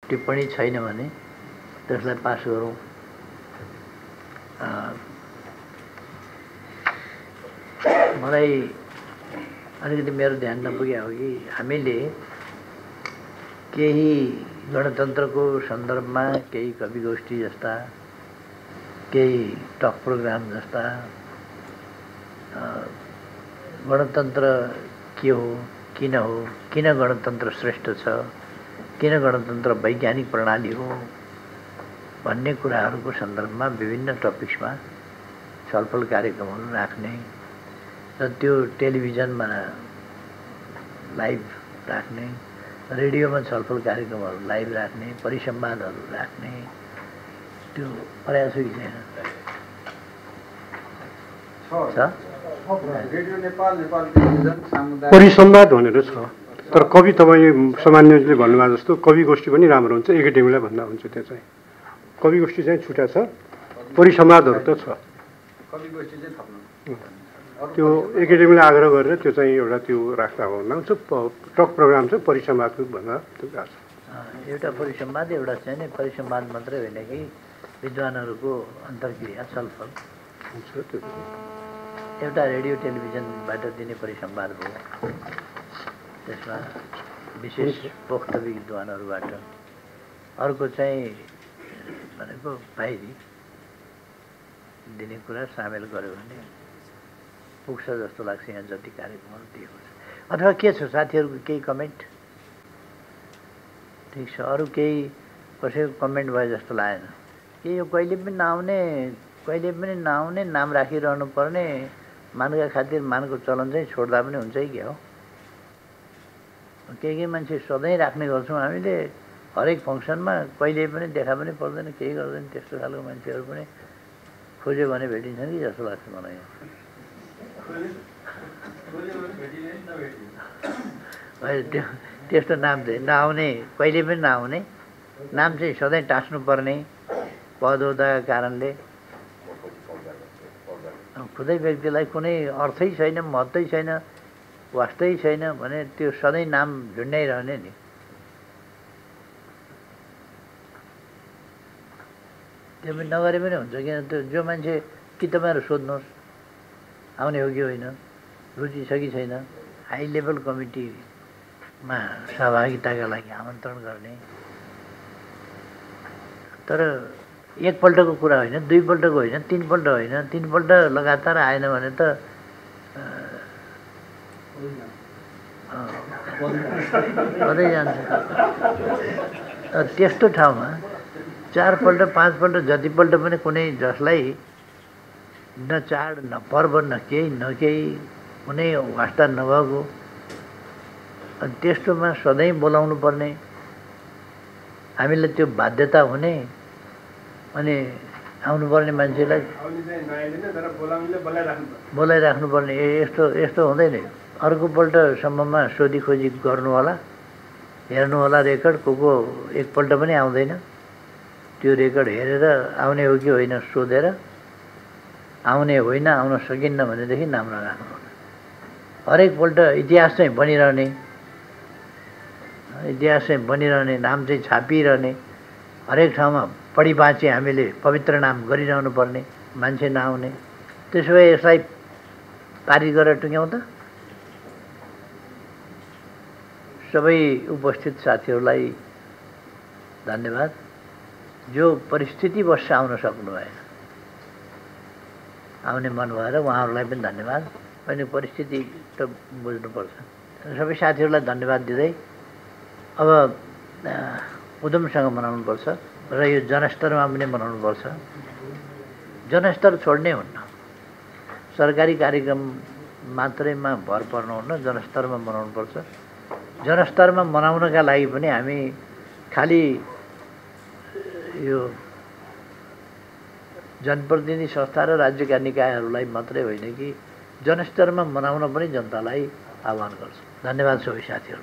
टिप्पणी छैन भने त्यसलाई पास गरौँ। मलाई अलिकति मेरो ध्यान नपुग्यो हो कि हामीले केही गणतन्त्रको सन्दर्भमा केही कविगोष्ठी जस्ता केही टक प्रोग्राम जस्ता गणतन्त्र के हो, किन गणतन्त्र श्रेष्ठ छ, किन गणतन्त्र वैज्ञानिक प्रणाली हो भन्ने कुराहरूको सन्दर्भमा विभिन्न टपिक्समा छलफल कार्यक्रमहरू राख्ने र त्यो टेलिभिजनमा लाइभ राख्ने, रेडियोमा छलफल कार्यक्रमहरू लाइभ राख्ने, परिसंवादहरू राख्ने त्यो प्रयास हो कि छैन? परिसंवाद भनेर छ, तर कवि तपाईँ सामान्यले भन्नुभएको जस्तो कवि गोष्ठी पनि राम्रो हुन्छ, एकाडेमीलाई भन्दा हुन्छ। त्यो चाहिँ कवि गोष्ठी चाहिँ छुट्या छ, परिसंवादहरू त छ। त्यो एकाडेमीलाई आग्रह गरेर त्यो चाहिँ एउटा त्यो राख्दा भन्दा हुन्छ। टक प्रोग्राम चाहिँ परिसंवादको भन्दा त्यो गएको छ। एउटा परिसंवाद, एउटा चाहिँ नि परिसंवाद मात्रै होइन कि विद्वानहरूको अन्तर्क्रिया छलफल हुन्छ। त्यो एउटा रेडियो टेलिभिजनबाट दिने परिसंवाद भयो, त्यसमा विशेष पोख्त विद्वानहरूबाट। अर्को चाहिँ भनेको बाहिरी दिने कुरा सामेल गर्यो भने पुग्छ जस्तो लाग्छ। यहाँ जति कार्यक्रमहरू दिएको छ अथवा के छ साथीहरूको केही कमेन्ट? ठिक छ, अरू केही कसैको कमेन्ट भयो जस्तो लागेन कि यो कहिले पनि नआउने नाम राखिरहनु पर्ने मानका खातिर मानको चलन चाहिँ छोड्दा पनि हुन्छ कि हो? केही मान्छे सधैँ राख्ने गर्छौँ हामीले, हरेक फङ्सनमा कहिले पनि देखा पनि पर्दैन, केही गर्दैन। त्यस्तो खालको मान्छेहरू पनि खोज्यो भने भेटिन्छन् कि जस्तो लाग्छ मलाई। त्यस्तो नाम चाहिँ नआउने, कहिले पनि नआउने नाम चाहिँ सधैँ टाँस्नुपर्ने पद हुँदाका कारणले खुदै व्यक्तिलाई कुनै अर्थै छैन, महत्त्वै छैन, वास्तै छैन भने त्यो सधैँ नाम झुन्ड्याइरहने नि। त्यो पनि नगरे पनि हुन्छ, किन त्यो जो मान्छे कि तपाईँहरू सोध्नुहोस् आउने हो कि होइन, रुचि छ कि छैन, हाई लेभल कमिटीमा सहभागिताका लागि आमन्त्रण गर्ने। तर एकपल्टको कुरा होइन, दुईपल्टको होइन, तीनपल्ट होइन, तीनपल्ट लगातार आएन भने त कतै जान्छ। त्यस्तो ठाउँमा 4 पल्ट 5 पल्ट जतिपल्ट पनि कुनै जसलाई न चाड न पर्व न केही कुनै वास्ता नभएको त्यस्तोमा सधैँ बोलाउनु पर्ने, हामीलाई त्यो बाध्यता हुने अनि आउनुपर्ने मान्छेलाई बोलाइराख्नुपर्ने। यस्तो हुँदैन। अर्कोपल्टसम्ममा सोधी खोजी गर्नु होला, हेर्नु होला रेकर्ड। को एकपल्ट पनि आउँदैन, त्यो रेकर्ड हेरेर आउने हो कि होइन सोधेर, आउने होइन, आउन सकिन्न भनेदेखि नाम नराख्नु। हरेकपल्ट इतिहास चाहिँ बनिरहने, नाम चाहिँ छापिरहने, हरेक ठाउँमा पढी बाँची हामीले पवित्र नाम गरिरहनु पर्ने, मान्छे नआउने। त्यसो भए यसलाई पारित गरेर टुङ्ग्याउँ त। सबै उपस्थित साथीहरूलाई धन्यवाद, जो परिस्थितिवश आउन सक्नु भएन। आउने मन भएर उहाँहरूलाई पनि धन्यवाद। अनि परिस्थिति त बुझ्नुपर्छ। सबै साथीहरूलाई धन्यवाद दिँदै अब उद्यमसँग मनाउनुपर्छ र यो जनस्तरमा पनि मनाउनुपर्छ। जनस्तर छोड्ने हुन्न, सरकारी कार्यक्रम मात्रैमा भर पर्नुहुन्न, जनस्तरमा मनाउनुपर्छ। जनस्तरमा मनाउनका लागि पनि हामी खालि यो जनप्रतिनिधि संस्था र राज्यका निकायहरूलाई मात्रै होइन कि जनस्तरमा मनाउन पनि जनतालाई आह्वान गर्छु। धन्यवाद सबै साथीहरू।